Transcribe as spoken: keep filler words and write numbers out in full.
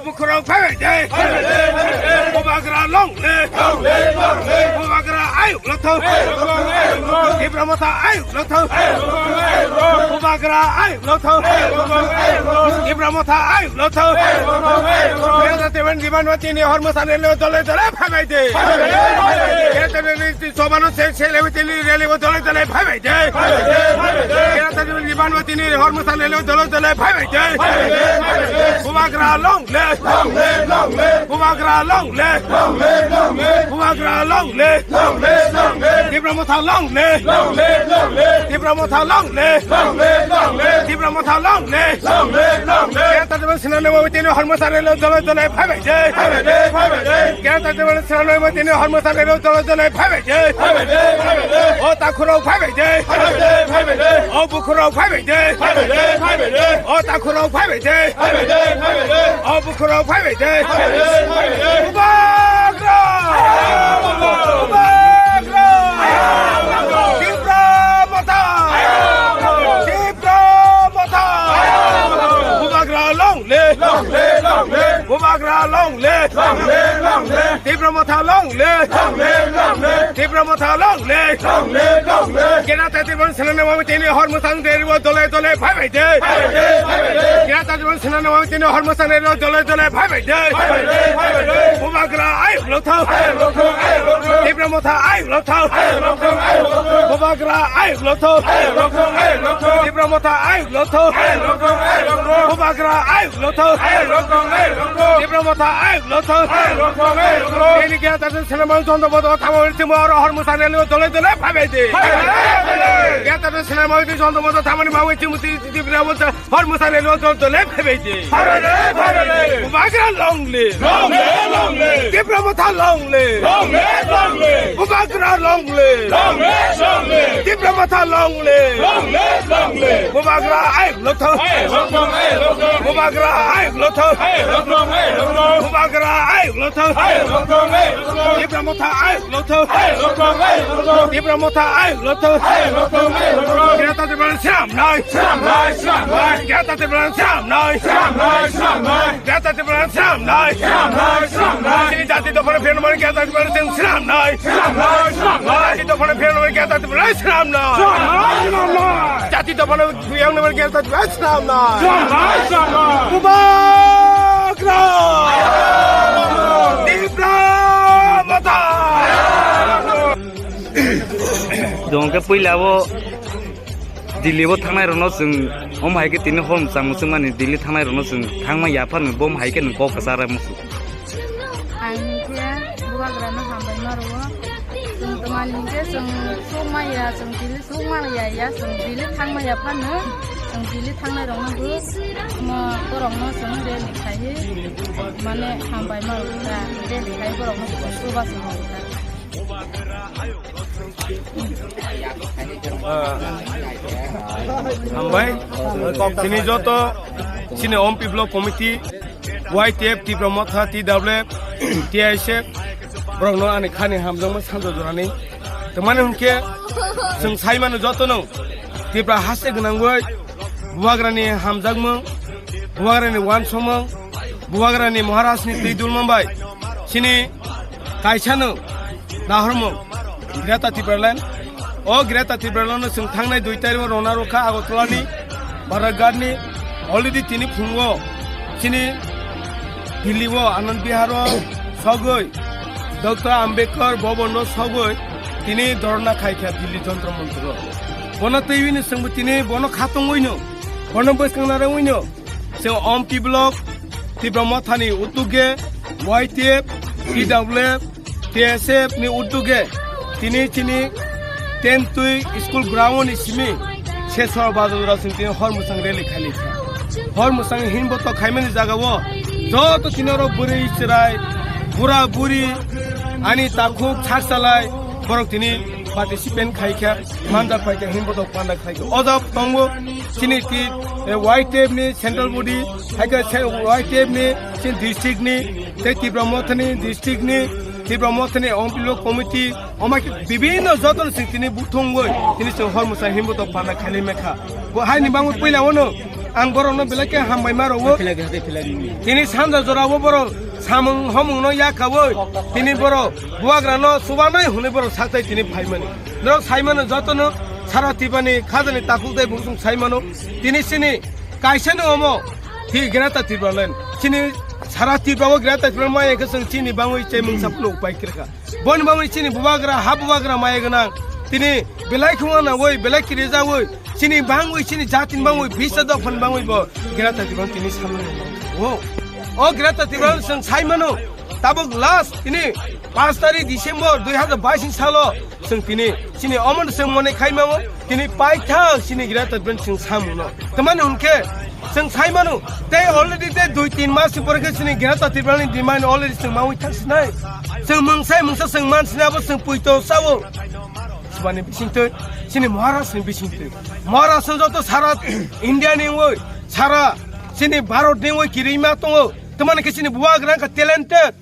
Bukhurok phaibai de. Bubagra long live. Bubagra ayuk lothok. Tipra Motha ayuk lothok. Bubagra ayuk lothok. Tipra Motha ayuk lothok. Kera Tiprani demand o tini hor mwsani rally o dole dole phaibai de. Kera Tiprani sobano se se lewi tini rally o dole dole phaibai de. Kera Tiprani demand o tini hor mwsani rally o dole dole phaibai de. Bubagra long live. Long live, long live. Bubagra long live. Long live, long live. Bubagra long live. Long live, long live. Tipra Motha long live. Long live, long live. Tipra Motha long live. Long live, long live. Tipra Motha long live. Long live, long live. Kera Tiprani sinano tini hor mwsani rally o dole dole phaibai de. Phaibai de, phaibai de. Kera Tiprani sinano tini hor mwsani rally o dole dole phaibai de. Phaibai de, phaibai de. O takhurok phaibai de. Phaibai de, phaibai de. O bukhurok phaibai de. Phaibai de, phaibai de. O takhurok phaibai de. Phaibai de, phaibai de. O bukhurok phaibai de. Phaibai de, phaibai de. Bubagra! Bubagra! Tipra Motha! Tipra Motha! Bubagra long live! Long live, long live! Bubagra long live! Long live, long live! Tipra Motha long live! Long live, long live! Tipra Motha long live! Long live, long live! Kera Tiprani sinano tini hor mwsani rally o dole dole phaibai de. Phaibai de, phaibai de. Kera Tiprani sinano tini hor mwsani rally o dole dole phaibai de. Phaibai de, phaibai de. Bubagra ayuk lothok. Ayuk lothok, ayuk lothok. Tipra Motha ayuk lothok. Ayuk lothok, ayuk lothok. Bubagra ayuk lothok. Ayuk lothok, ayuk lothok. Tipra Motha ayuk lothok. Ayuk lothok, ayuk lothok. Bubagra ayuk lothok. Ayuk lothok, ayuk lothok. Tipra Motha ayuk lothok. Ayuk lothok, ayuk lothok. Tini Kera Tiprani sinano jonto bodo tamo timo oro hor mwsani rally o dole dole phaibai de. Phaibai de, phaibai de. Kera Tiprani sinano jonto bodo tamoni mawi timo ti ti Tipra Motha hor mwsani rally o dole dole phaibai de. Phaibai de, phaibai de. Bubagra long live. Long live, long live. Tipra Motha long live. Long live, long live. Bubagra long live. Long live, long live. Tipra Motha long live. Long live, long live. Bubagra ayuk lothok. Ayuk lothok, ayuk lothok. Bubagra ayuk lothok. Ayuk lothok, ayuk lothok. Bubagra ayuk lothok. Ayuk lothok, ayuk lothok. Tipra Motha ayuk lothok. Ayuk lothok, ayuk lothok. Tipra Motha ayuk lothok. Ayuk lothok, ayuk lothok. Kera Tiprani swnamnai. Swnamnai, swnamnai. Kera Tiprani swnamnai. Swnamnai, swnamnai. Kera Tiprani swnamnai. Swnamnai, swnamnai. Chini jati dophano phirnamani Kera Tiprani chwng swnamnai. Swnamnai, swnamnai. Jati dophano phirnamani Kera Tiprani swnamnai. Swnamnai, swnamnai. Jati dophano Buyang naman kaya tadi ba selamat. Selamat, selamat. Bubagra. Tipra Motha. Jong ke puila bo Delhi bo thangnai rokno chwng om hai khe tini hor mwchang mwchwng mani Delhi thangnai rokno chwng thangma yaphar ni bom hai khe nung kok kwchar musu. Ang khe Bubagra no hambai ma rwo. Chwng tamani hwnkhe chwng sukma ya, chwng Delhi sukma ya, ya, chwng Delhi thangma ya phano, chwng Delhi thangnai rokno bo, mo, borokno chwng rally khai, mane hambai ma rwo ta, rally khai borokno bo chuba se rwo ta. Ah, hambai. Chini joto, chini Ompi Block Committee, Y T F, Tipra Motha, T W F, T S F, borokno ani khani hamjakma sanjak jorani. Tamani hwnkhe, chwng sai mano jotono, Tipra haste gwnangwi, Bubagrani hamjakmung, Bubagrani wansukmung, Bubagrani Maharajni twi dulmung bai, chini kaisano nahormung Greater Tipraland. O Greater Tipraland no chwng thangnai dui tarikh o rwna rwkha Agartala ni Baraghat ni already tini phungo chini Delhi o Anand Vihar o sogwi Doctor Ambedkar Bhavan o sogwi tini dhorna khaikha Delhi Jantar Mantar o. Bono twiwi ni chwngbo tini bono khatungwi no, bono bwskang narwgwi no. Chwng Ompi Block, Tipra Mothani utuge, Y T F, T W F, T S F ni utuge, tini chini ten twi school ground ni simi, Seswa Bazar jora chwng tini hor mwchang rally khali kha. Hor mwchang hin boto khaimani jaga o, joto tini oro bwrwi chwrai, bura buri, ani takhuk sak salai, borok tini participant khai kha, manjak phai kha, hin boto panda khai kha. O jaga tongo, chini ti, eh, Y T F ni central body, hai khe se Y T F ni, chini district ni, tei Tipra Mothani district ni, Tipra Mothani Ompi Block committee, omo khe bibhinno joto ni sing tini buthung oi, tini se hor mwchang hin boto panda khailai mai kha. Bo hai ni bangwi puila ono, Ang borokno belai khe hambai ma rwo. Tini sanja jorao borok samung homungno yakaui tini borok bubagrano chubanai hwnwi borok saktai tini phaimani. Norok saimano jotono sara Tripurani khajani takhuk tei bukhuk saimano. Tini chini kaisani omo Greater Tipraland. Chini sara Tripura o Greater Tipraland maya khe chwng chini bangwi chai mungsa phano upai kwrwkha. Boni bangwi chini bubagra, ha bubagra maya gwnang. Tini belai khungna nangwi, belai kirijaui, chini bangwi, chini jatin bangwi, bisa dophan bangwi bo Greater Tipraland tini samung nangwi. O, o Greater Tipraland chwng saimano, tabuk last tini paanch tarik December dui hazar bais ni salo chwng tini chini omono chwng mone khaimao, tini paithak chini Greater Tipraland chwng samungno. Tamani hwnkhe chwng saimano, tei already tei dui tin mas ni pore khe chini Greater Tipraland ni demand already chwng maui thang sinai. Chwng mungsai mungsa chwng man sinai abo chwng puito sao. Subani bisingtwi, chini Maharashtra ni bisingtwi. Maharashtra joto sara India ni wngwi, sara chini Bharat ni wngwi kirima tongo. Tamani khe chini bubagra kha talented.